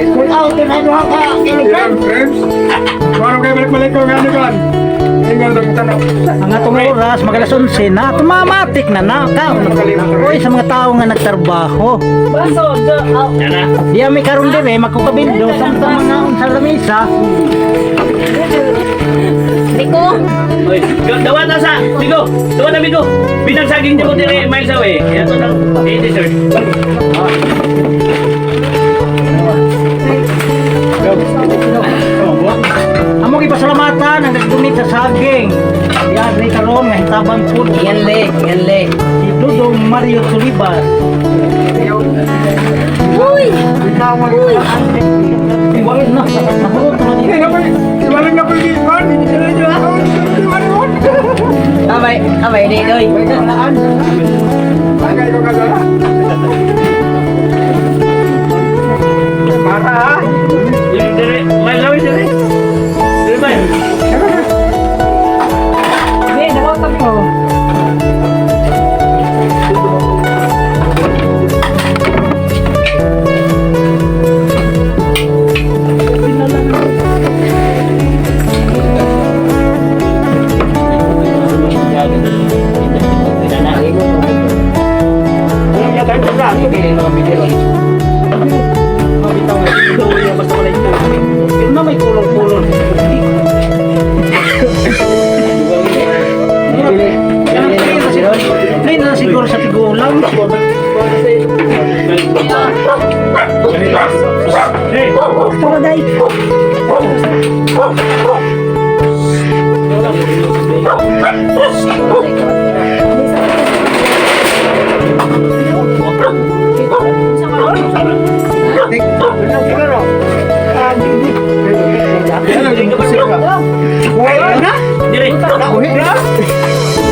Full out na duha ka kilogram. Frames. Maro kay balik-balik ko nga ni kan. Ingon lang tanong. Ang atong oras, magalas 11 na, tumamatik na na. Ka. Uy, sa mga tao nga nagtrabaho. Di ami karon dire magkukabildo samtang mga sa lamisa. Rico. Oy, dawa na sa, Bigo, dawa na Bigo. Binang saging di mo dire miles away. Kaya to lang, eh, dessert. Amo gipasalamatan ang nagdonate sa saging. Yan rin karon nga hitabang food. Yan le, yan le. Si Dudong Mario Sulibas. Uy! Uy! Wala na. Nakuha na Hindi na po. Iwalang na po yung kan. Abay, abay, di doy. Ay, ko kasala. Para ha. Dire, dire, miles away dire. Dire bay. Hindi, nawatan ko. Pero na may kulong-kulong. Plain na siguro sa tigulang. Hey, Tara, day. Dire.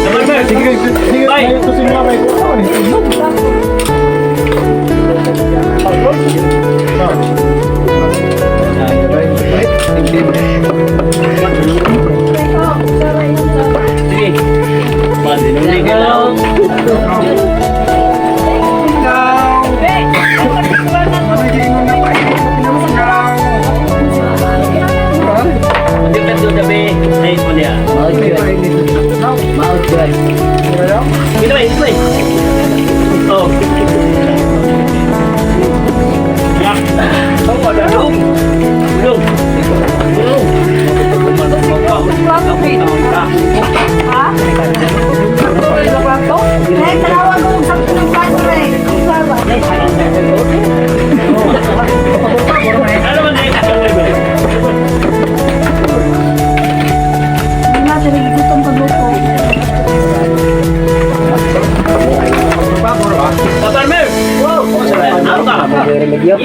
Naman sir. Sige, sige. Bye. Sige. Madinuli ka lang. Hindi ka doon gabi. Ay, mo niya. Mouth joy. Mouth joy. Dito bay, dito bay. Oh. Ah. Ulong. Ulong. Ulong. Ha? Eh, tanawa ko kung sakto ng padre. Ano man din? Hindi natin nagigutong pagluto. Ka-farmer! Wow! Ano ka? Remedyo.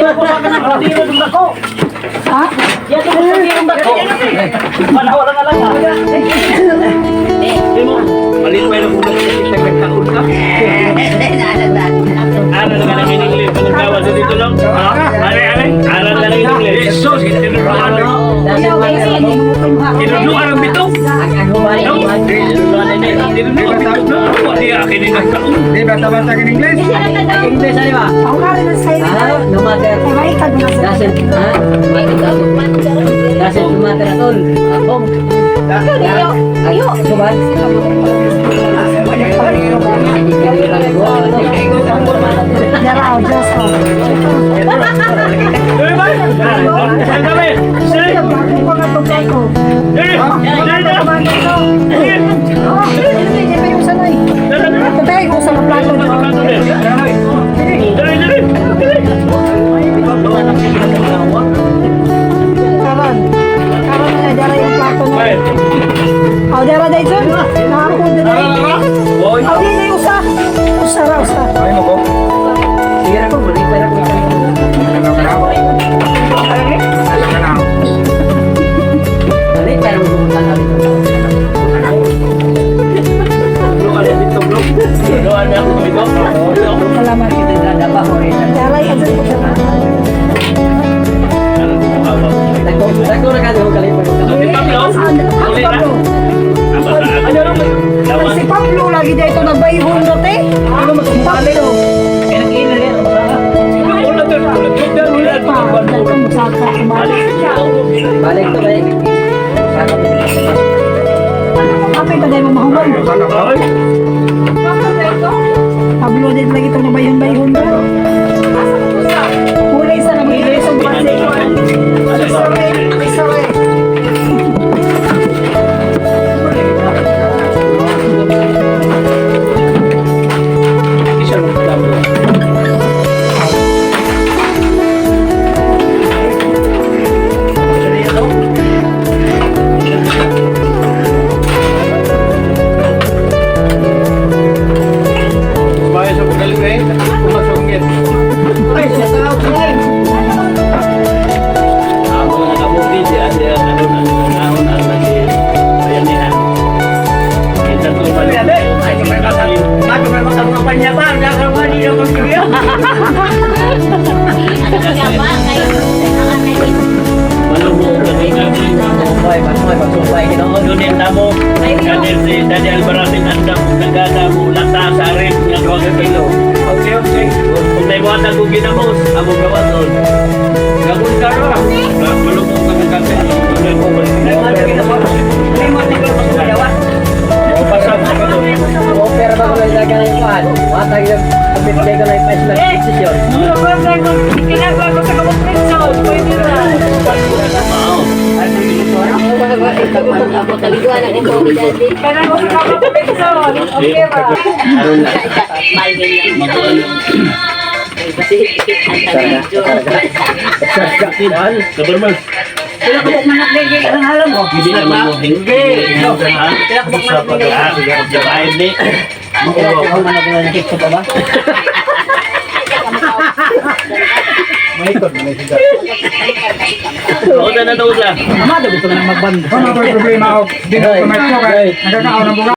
Ha? Hindi mo, malit pa yung ulo sa nagkaon ka. Ano na lang in English? Anong gawa sa dito lang? Ha? Are, are? Ano na lang in English? Jesus! Tinuruan Tinuruan ang bitong! No? Tinuruan ang bitong. No? Di akin yung nagkaon. Di basta-basta in English. English ano ba? Ako nga rin ang sayo. Ah, no matter. Ay, may ikag na sa Doesn't, ha? Doesn't matter at all. Akong. Ayo. Ano ba? Dara, oh, Diyos, oh. Dali ba? Saan kami? Saan? Bago pa nga pagkain ko. Dali! Dali na! Oh, hindi pa yung sanay. Tatay, kung sa plato. Dali, dali! Dali! Karon. Karon na, dara yung plato na. Ay! Oh, dara dahil dyan. Nakakod na dahil. Boy! Oh, di na usa. Usa ra, usa. Ay mo ko. Sige na ko, balik pa na ko. Balik pa na mo pumunta na dito. Salamat. Dara, yung dyan ko dara. Dako, dako na ka, kalit pa. Ang Pablo. Si Pablo lagi dito nagbayhon dote. Ano mas Pablo? Kaya nag-iinal yan. Pa, Balik to kay. Saka to. Apay pa dahil mo mahuman. Ay, Pablo din lagi itong nabayhon-bayhon ba? Kulay sa naman sa buwan. Sorry, sorry. Isa lang tama. Bayo sa pagaling eh. Pumasok. Ay, sa tao ko. Ako nga nakabukid, si ate ang ano ang nangahon ang nag bayanihan. Kita ko man. Ay, Malubog kami kami. Hoy, pagsumpay, pagsumpay Ginoo. Doon tamo, kanil si Daddy Alvarez andam nagana mo lata sa rin nga 2 ka kilo. Okay, okay. Kung may buhat ang ginamos, amo gawaton. Gabon ka ro. Malubog kami kami. Pasang sa kato. O pera ba ko lang dagan ang kuan? Watag yung kapit ko na ipa sila desisyon. Ginagawa ko sa kapatid. Mao. Kaliguan na ni Kobe Daddy. Okay ba? Aron Kasi ang medyo. Kabar man. Pila ka man ang alam mo. Hindi naman mo hindi. Pila ka man ni. Ako man ako ng kikso pa ba? Oo na na to sa. Amado gusto na magbanda. Ano ba problema ako? Dito sa may kay nagkakaon ng buka.